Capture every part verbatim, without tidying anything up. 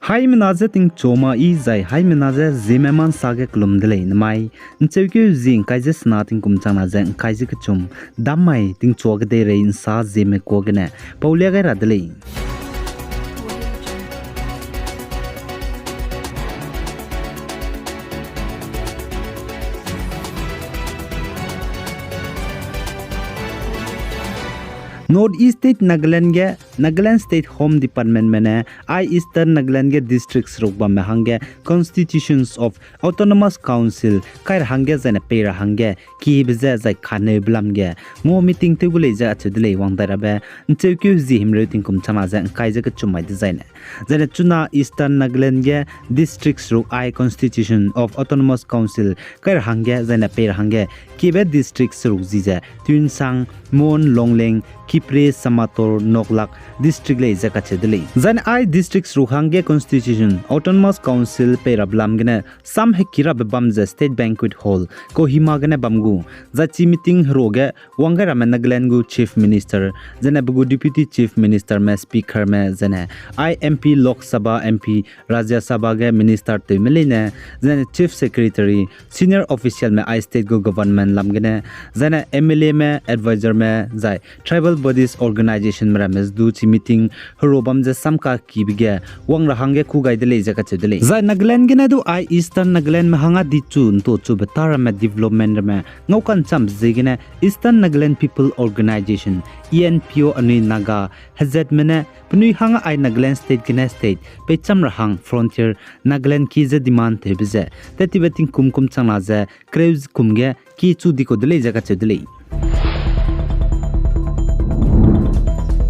Haimena ze tingchua ma i zai haimena ze Zeme ma nsa ge kelum de lei nemai. Ncheukeu zi ngkai ze sena tingkum changna ze ngkai ze kechum, dam mai tingchua kedeirei nsa Zeme kua gene paulia gai ra de lei. North East State Nagaland ge Nagaland State Home Departmentme ne ai Eastern Nagaland ge district seruk bamme hangge Constitutions of Autonomous Council kai ra hangge zaine pei ra hangge kiebe ze zai kaneu belam ge ngua meeting tew gu lei ze acheu de lei wang dai rabe ncheukeu zi himreu tingkum changna ze ngkai ze kechum mai dezaine. Zaine chuna Eastern Nagaland ge district seruk ai Constitution of Autonomous Council kai ra hangge zaine pei ra hangge kiebe district seruk zi ze Tuensang, Mon, Longleng, Kiphire, Shamator, Noklak district lei ze kacheu de lei. Zaine ai district seruk hangge Constitution Autonomous Council pei rabe lam gene sam heki rabe bam ze State Banquet Hall, Kohima gene bam gu. Zai chi meeting heruage wang gai ramme Nagaland gu Chief Minister, zaine pe gu Deputy Chief Ministerme, Speakerme, zaine ai MP Lok Sabha, MP Rajya Sabha ge minister tewme leine, zaine Chief Secretary, senior officialme ai state gu government lam gene, zaine MLAme, advisorme, zai tribal bodies organizationme ramme du chi meeting herua bam ze samkakibe ge wang ra hangge kû gai de lei ze kacheu de lei. Zai Nagaland gene du ai Eastern Nagalandme hangge dichu ntochube ta ramme development ramme ngau ka'nchambe ziegene Eastern Nagaland People Organisation, ENPO anui Naga hezatme ne penui hangge ai Nagaland state gene state peicham ra hang frontier Nagaland ki ze demand tewbe ze tettibe tingkum kum changna ze kereu kum ge ki chu di kau de lei ze kacheu de lei.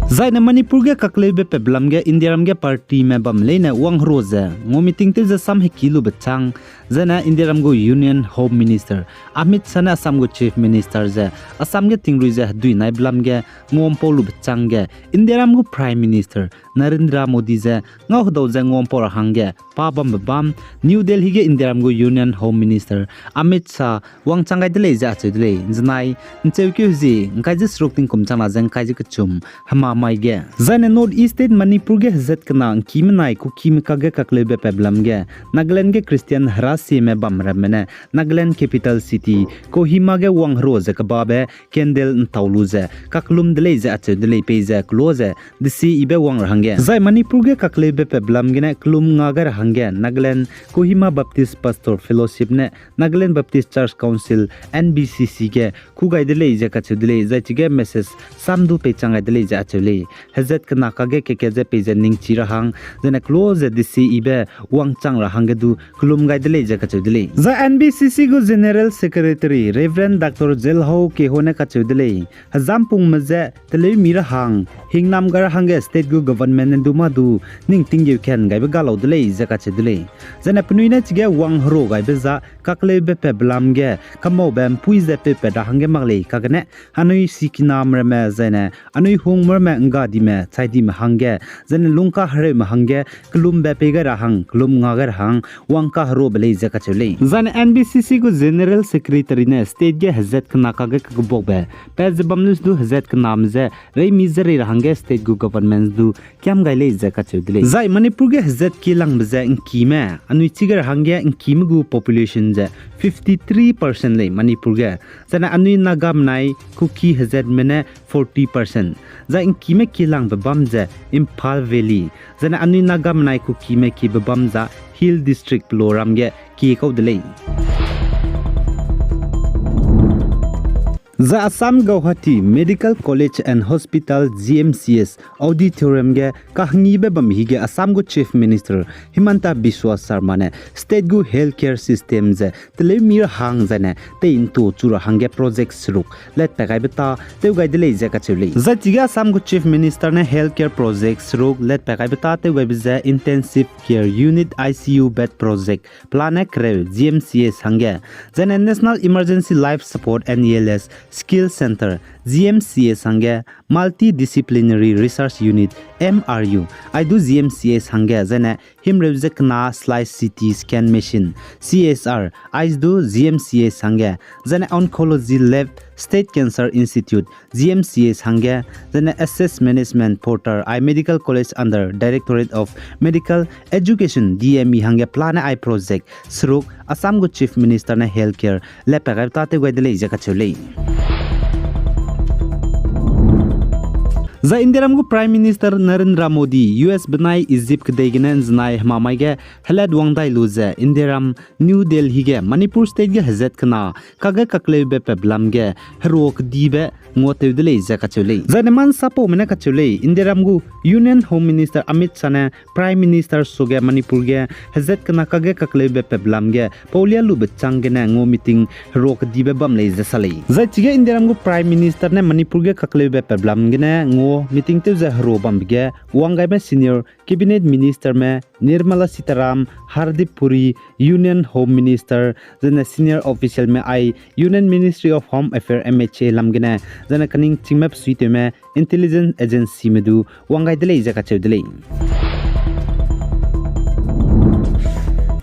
Zaine Manipur ge kakleube pebelam ge Indiaram ge partyme bam leine wang herua ze ngua meeting tew ze sam heki lube chang, zaine Indiaram gu Union Home Minister Amit Shah ne Assam gu Chief Minister ze Assam ge tingrui ze hedui nai belam ge nguampau lube chang ge Indiaram gu Prime Minister Narendra Modi ze ngau hedau ze nguampau ra hangge pa bambe bam, New Delhi ge Indiaram gu Union Home Minister Amit Shah wangchang gai de lei ze acheu de lei. Nzenai ncheukeu zi ngkai ze seruk tingkum changna ze ngkai ze kechum hema mai ge, zaine North East State Manipur ge hezat kena ngkime nai Kukime kakge kakleube pebelam ge Nagaland ge Christian herasieme bam ramme ne Nagaland capital city Kohima ge wang herua ze kebabe candle ntau lu ze kakelum de lei ze acheu de lei pei ze kelo ze desi ibe wang ra hangge. Zai Manipur ge kakleube pebelam gene kelum nga gai ra hangge Nagaland Kohima Baptist Pastor Fellowship ne Nagaland Baptist Church Council, NBCC ge kû gai de lei ze kacheu de lei, zai chige message sam du peichang gai de lei ze acheu lei. Hezat kena kakge keke ze pei ze ningchi ra hang, zaine kelo ze desi ibe wangchang ra hangge du kelum gai de lei ze kacheu de lei. Zai NBCC gu General Secretary Reverend Doctor Zelhou Keho ne kacheu de lei. Hezampungme je teleumi ra hang, hingnam gai ra hangge state gu government ne du mâ du ning tinggeu ken gaibe ga lau de lei ze kacheu de lei. Zaine penui ne chige wang herua gaibe za kakleube pebelam ge kamaube mpui ze peupat ra hangge mak lei kagene, anui sikiname ramme zaine anui hungme ramme nggadime chaidime hangge, zaine lungkahereume hangge kelumbe pei gai ra hang, kelum nga gai ra hang wang kaheruabe lei ze kacheu lei. Zaine NBCC gu General Secretary ne state ge hezat kena kakge kakebakbe pat ze bam lus du hezat kename je reimi ze rei ra hangge state gu government du kiam gai lei ze kacheu de lei. Zai Manipur ge hezat kilangbe ze ngkime, anui chige ra hangge ngkime gu population ze fifty three percent lei Manipur ge. Zaine anui Nagame nai Kuki hezatme ne forty percent. Zai ngkime kilangbe bam ze Imphal Valley. Zaine anui Nagame nai Kukime kiebe bam za Hill District Ploram ge kie kau de lei. Zai Assam Guwahati Medical College and Hospital, GMCH Auditorium ge kahengibe bam hige Assam gu Chief Minister Himanta Biswa Sarma ne state gu healthcare system ze teleumi ra hang zaine tei ntu chu ra hangge project seruk letpat gaibe ta tew gai de lei ze kacheu lei. Zai chige Assam gu Chief Minister ne healthcare project seruk letpat gaibe ta tew gaibe ze Intensive Care Unit, ICU bed project pelane kereu, GMCH hangge, zaine National Emergency Life Support and ELS Skill Center, GMCH hangge, Multidisciplinary Research Unit, MRU, ai du GMCH hangge, zaine himreu ze kena slice CT scan machine, CSR, ai du GMCH hangge, zaine oncology lab, State Cancer Institute, G M C H hangge, zene Access Management Portal ai Medical College under Directorate of Medical Education, D M E hangge pelane ai project seruk Assam gu Chief Minister ne healthcare lepa gai tâtew gai de lei ze kacheu lei. Zai Indiaram gu Prime Minister Narendra Modi U S benai Egypt kedei gene ’nzenai hemamai ge helat wang dai lu ze Indiaram New Delhi ge Manipur State ge hezat kena kage kakleube peblam ge herua kedibe nguatew de lei ze kacheu lei. Zai neman sapaume ne kacheu lei, Indiaram gu Union Home Minister Amit Shah ne Prime Minister suage Manipur ge hezat kena kage kakleube peblam ge paulia lube chang gene ngua meeting herua kedibe bam lei ze sa lei. Zai chige Indiaram gu Prime Minister ne Manipur ge kakleube peblam gene ngua meeting tew ze herua bambe ge wanggaime senior Cabinet Ministerme Nirmala Sitharam, Hardeep Puri, Union Home Minister, zene senior officialme ai Union Ministry of Home Affairs, M H A lam gene, zene kaningchingme besuitewme intelligence agencyme du wang gai de lei ze kacheu de lei.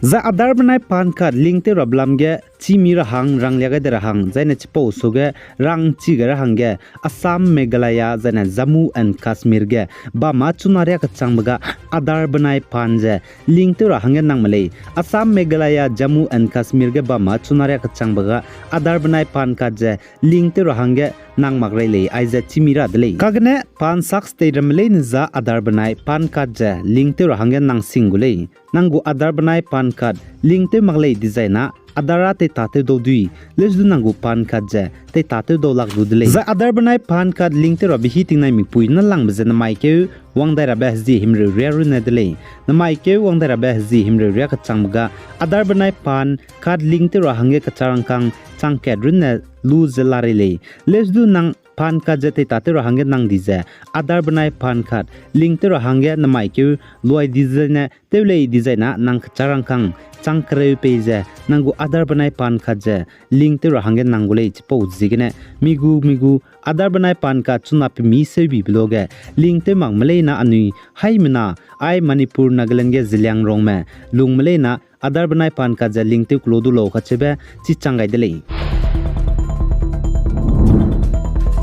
Zai Aadhaar benai PAN card link tew rabe lam ge chîmi ra hang, ranglia gai de ra hang, zaine chipau suage rangchi gai ra hangge Assam, Meghalaya, zaine Jammu and Kashmir ge bam mâ chuna riâ kechangbe ga Aadhaar benai PAN ze link tew ra hangge nang me lei. Assam, Meghalaya, Jammu and Kashmir ge bam mâ chuna riâ kechangbe ga Aadhaar benai PAN card ze link tew ra hangge nang mak rei lei, aize chîmi ra de lei. Kagene PAN saks tei ramme leine za Aadhaar benai PAN card ze link tew ra hangge nang sing gu lei. Nang gu Aadhaar benai PAN card link tew mak lei dizai na Aadhaar â teitatew dau dui, leuse du nang gu PAN card ze teitatew dau lak du de lei. Zai Aadhaar benai PAN card link tew rabe hî tingnai mikpui ne langbe ze namai keu wang dai rabe hezie himreu riâ runne de lei. Namai keu wang dai rabe hezie himreu riâ kechangbe ga Aadhaar benai PAN card link tew ra hangge kechâ rangkâng chang kat runne lu ze la rei lei. Leuse du nang PAN card ze teitatew ra hangge nang di ze Aadhaar benai PAN card link tew ra hangge namai keu luai di zene tew lei dizai na nang kechâ rangkâng chang kereu pei ze nang gu Aadhaar benai PAN card ze link tew ra hangge nang gu lei. Chipau ziegene mi gu mi gu Aadhaar benai PAN card chuna pemi seubibe luage link tew mak me leina anui haimena ai Manipur, Nagaland ge Zeliangrongme lungme leina Aadhaar benai PAN card ze link tew kelo du lau kacheube chi chang gai de lei.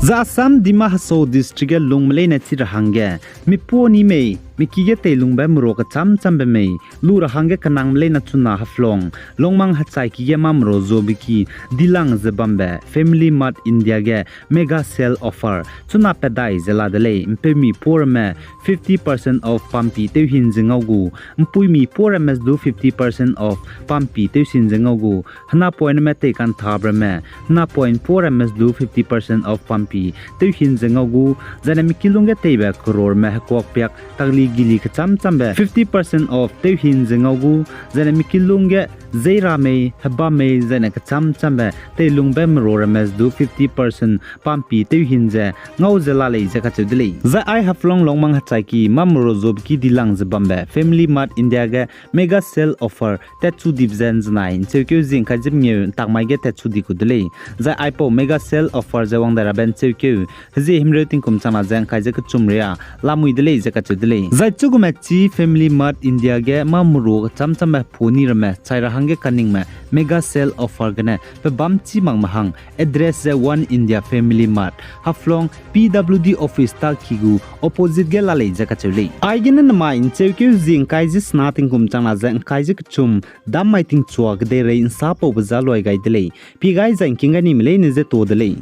Zai Assam Dima Hasao District ge lungme leine chi ra hangge mipuani mei, miki ge teilungbe merua kechâm châmbe mei lu ra hangge kenangme leina chuna Haflong Longmang hechaiki ge mâ merua zuabe ki dilang ze bambe FamilyMart India ge mega sale offer chuna pat dai ze la de lei. Mpeumi puâ ramme fifty percent off pampi tewhin ze ngau gu, mpuimi puâ ramme du fifty percent off pampi tewsin ze ngau gu, henapoine me teikanthap ramme, henapoine puâ ramme du fifty percent off pampi tewhin ze ngau gu, zaine mi kilung ge teibe kerorme hekuak piak takli gili kechâm châmbe fifty percent off tewhin ze ngau gu, zaine mi kilung ge zeira mei, hebam mei, zaine kechâm châmbe teilungbe merua ramme du fifty percent pampi tewhin ze ngau ze la lei ze kacheu de lei. Zai ai Haflong Longmang hechaiki mâ merua zuabe ki dilang ze bambe FamilyMart India ge mega sale offer tatchu dibe ze ’nzenai ’ncheukeu zie ’ngkai ze mengeu ’ntak mai ge tatchu di ku de lei. Zai aipau mega sale offer ze wang dai rabe ’ncheukeu hezie himreu tingkum changna ze ’ngkai ze kechum ria lamui de lei ze kacheu de lei. Zai chugume chi FamilyMart India ge mâ merua kechâm châmbe puani ramme chai ra hangge kaningme mega sale offer gene pebâm chî makme hang address ze One India FamilyMart, Haflong P W D office tak ki gu opposite ge la lei ze kacheu lei. Aigene namai ’ncheukeu zie ’ngkai ze sena tingkum changna ze ’ngkai ze kechum dam mai tingchua kedeirei ’nsapaube za luai gai de lei. Pie gai zai ’ngking gai nime leine ze tuâ de lei.